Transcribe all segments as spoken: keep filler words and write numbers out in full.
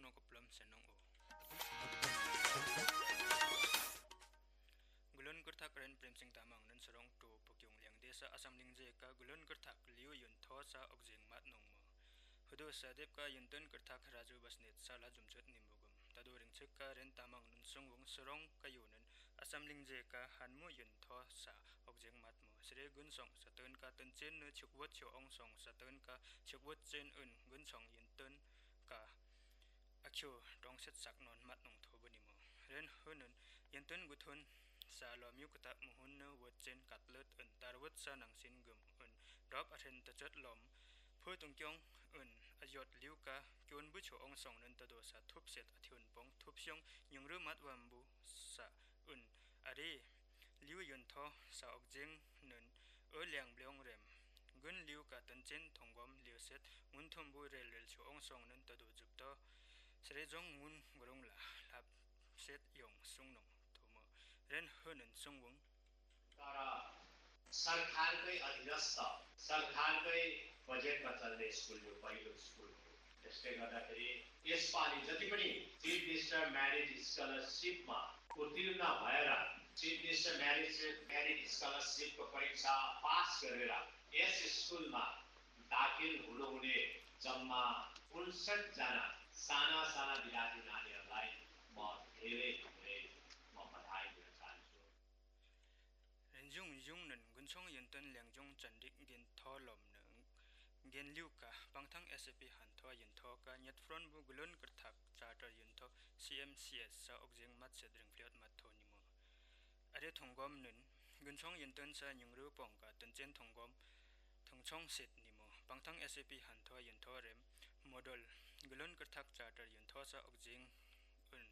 Nong koplom senong o. Gulon Kyrthak ren Premsing Tamang nun sorong tu Pokyong Liangde sa Assam Lingje ka Gulon Kyrthak liu yuntho sa okjing mat nong mo. Hudu sa dep ka yuntun Kyrthak Raju Basnet sa la jumchut nimbugum. Tadu ringchik ka ren Tamang nun sungwung sorong ka yunun Assam Lingje ka hanmu yuntho sa okjing mat mo. Sire gunsong satun ka tunchen nu chukwut chu ongsong satun ka chukwut chen un gunsong yuntun ka akyo tongset sak non mat nong thobu nimo. Ren hunun yuntun guthun sa lomyu kata muhun nu wut chen katlut un tarwut sa nangsin gum un dop athen tachot lom phu tungkyong un ayot liu ka kyun bu chu ongsong nun tado sa thup set athiun pong thup siong nyungru mat wambu sa un are liu yuntho sa okjing nun o liang bliong rem. Gun liu ka tanchen thonggom liu set ngun thumbu rel rel chu ongsong nun tado jupto. Sere jong ngun gurung la lap set yong sung nong thomo. Ren hunun sungwung. तर सरकारकै अधीनस्थ, सरकारकै बजेटमा चल्ने स्कुल यो पहिलो स्कुल हो। त्यसले गर्दाखेरि यसपालि जति पनि Chief Minister Merit Scholarship मा उत्तीर्ण भएर Chief Minister Merit, Merit Scholarship को परीक्षा पास गरेर यस स्कुलमा दाखिल हुनुहुने जम्मा उनसठ जना साना साना विद्यार्थी नानीहरूलाई म धेरै धेरै म बधाई दिन चाहन्छु। Renjung jung nun gunsong yuntun lengjung chandik gen tholom nun gen liu ka pangthang S A P hantho yuntho ka nyet front bu Gulon Kyrthak charter yuntho C M C S sa okjing mat set ring fliot mat tho nimo. Are thonggom nun gunsong yuntun sa nyungru pong ka tunchen thonggom thongchong set nimo. Pangthang S A P hantho yuntho rem model Gulon Kyrthak charter yuntho sa okjing un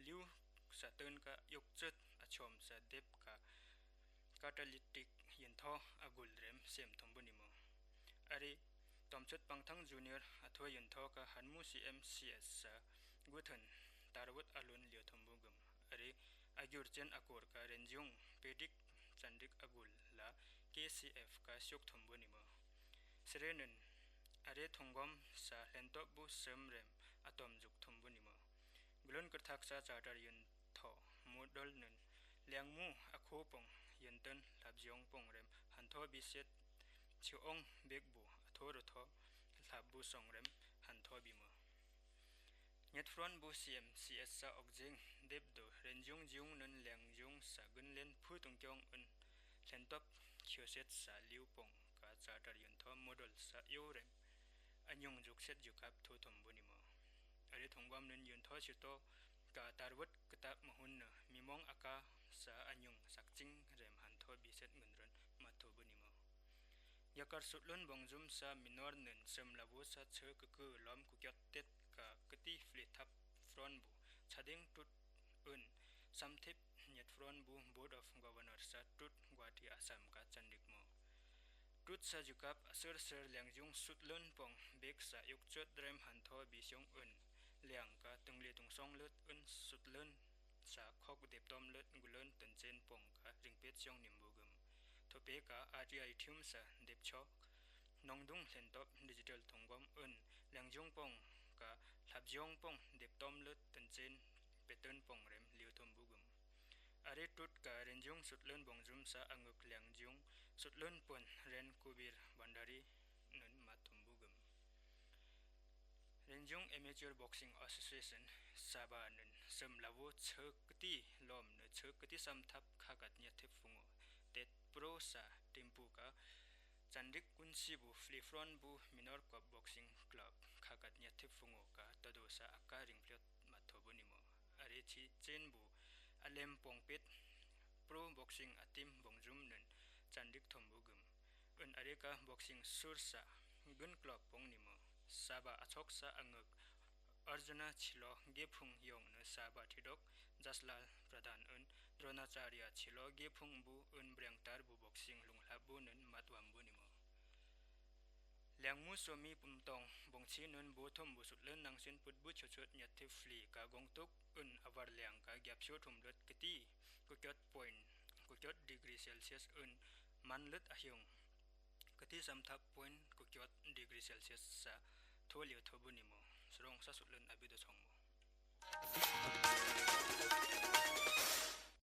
liu satun ka yukchut achom sa dep ka catalytic yuntho agul rem sem thombu nimo. Are tomchut pangthang junior atho yuntho ka hanmu C M C S sa guthun tarwut alun liu thombu gum. Are agyur chen akor ka renjung pedik chandik agul la K C F ka syuk thombu nimo. Sere nun are thonggom sa lentop bu sem rem atom juk thombu nimo. Gulon Kyrthak sa charter yuntho model nun lengmu akho pong yuntun lapjong pong rem hantho biset chiong bekbu atho rutho lapbu song rem hantho bimo. Nyet front bu C M C S sa okjing dep do renjung jung nun lengjung sa gunlen phu tungkyong un lentop khyoset sa liu pong ka charter yuntho model sa yo rem anyung jukset jukap tho thombu nimo. Are thonggom nun yuntho sito ka tarwut ktap mahun na mimong aka sa anyung sakching rem hantho biset ngunrun mathobu nimo. Yakar sutlun bongjum sa minor nun sem labu sa che kuku lom kukyot tet ka kiti flithap front bu chading tut un samthip nyet front bu Board of Governor sa tut Guwahati Assam ka chandik mo. Tut sa jukap asur sur lengjung sutlun pong bek sa yukchut rem hantho bisyong un liang ka tungli tungsong lut un sutlun sa khok deptom lut gulun tunchen pong ka ringpet syong nimbu gum. Thope ka R T I thium sa depchok nongdung lentop digital thonggom un lengjung pong ka lapjong pong deptom lut tunchen petun pong rem liu thombu gum. Are tut ka renjung sutlun bongjum sa anguk lengjung sutlun pon ren kubir bandari nun mathombu gum. Renjung Amateur Boxing Association saba nun sem labu che kiti lom nu che kiti samthap khakat nyathip fungo tet pro sa timpu ka chandik kunsi bu flifron bu minor kop boxing club khakat nyathip fungo ka todo sa aka ringpliot mathobu nimo. Are chi chen bu alem pongpet pro boxing atim bongjum nun chandik thombu gum. Un are ka boxing sur sa gun club pong nimo. Saba achok sa anguk Arjuna chilo gephung yong nu saba thidok Jaslal Pradhan un Dronacharya chilo gephung bu un brengtar bu boxing lunglap bu nun matwam bu nimo. Liangmu somi pumtong bongchi nun bu thum bu sutlun nangsin put bu chuchut nyathip fli ka gongtuk un avar liang ka gyapsyo thum lut kiti kukyot point kukyot degree Celsius un man lut ahyung kiti samthap point kukyot degree Celsius sa tholiu thobu nimo. Surong sa sut